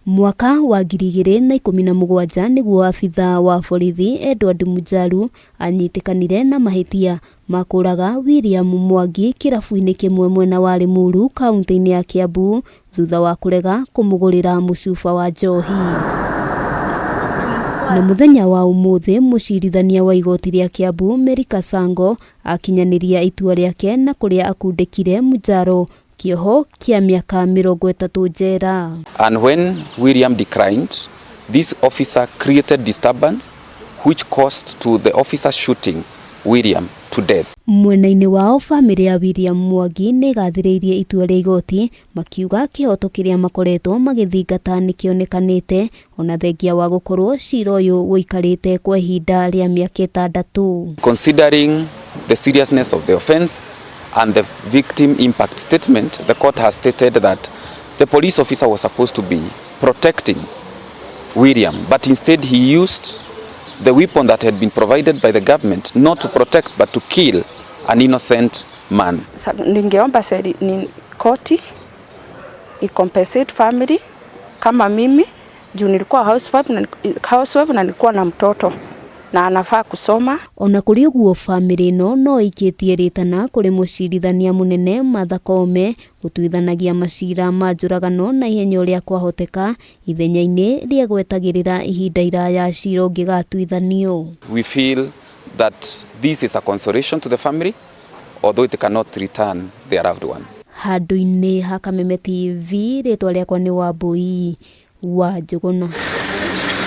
Mwaka wa 2017 nĩguo abithaa wa borithi Edward Munjaru anyitĩkanire na mahĩtia ma kũraga William Mwangi kĩrabu-inĩ kĩmwe mwena wa Limuru kaunti-inĩ ya Kiambu thutha wa kũrega kũmũgũrĩra mũcuba wa njohi. Na mũthenya wa ũmũthĩ mũcirithania wa igoti rĩa Kiambu Mary Kasango akinyanĩria itua rĩake na kũrĩa akundĩkire Munjaro kĩoho kĩa mĩaka 30 njera. And when William declined, this officer created disturbance which caused to the officer shooting William to death. Mwena-inĩ wao bamĩrĩ ya William Mwangi nĩ ĩgathĩrĩirie itua rĩa igoti makiuga kĩhoto kĩrĩa makoretwo magĩthingata nĩkĩonekanĩte ona thengia wa gũkorwo cira ũyũ ũikarĩte kwa ihinda rĩa mĩaka 6. Considering the seriousness of the offense and the victim impact statement, the court has stated that the police officer was supposed to be protecting William, but instead he used the weapon that had been provided by the government not to protect but to kill an innocent man. Ningeomba seri, ni koti i-compensate family kama mimi juu nilikuwa housewife na nilikuwa na mtoto na anafaa kusoma. Ona kũrĩ ũguo bamĩrĩ ĩno no ĩikĩtie rĩtana kũrĩ mũcirithania mũnene Martha Koome gũtuithanagia macira ma njũragano na ihenya ũrĩa kwahoteka ithenya-inĩ rĩa gwetagĩrĩra ihinda iraya cira ũngĩgatuithanio. We feel that this is a consolation to the family, although it cannot return their loved one. Handũ-inĩ ha Kameme TV, rĩtwa rĩakwa nĩ Wambui wa Njũgũna.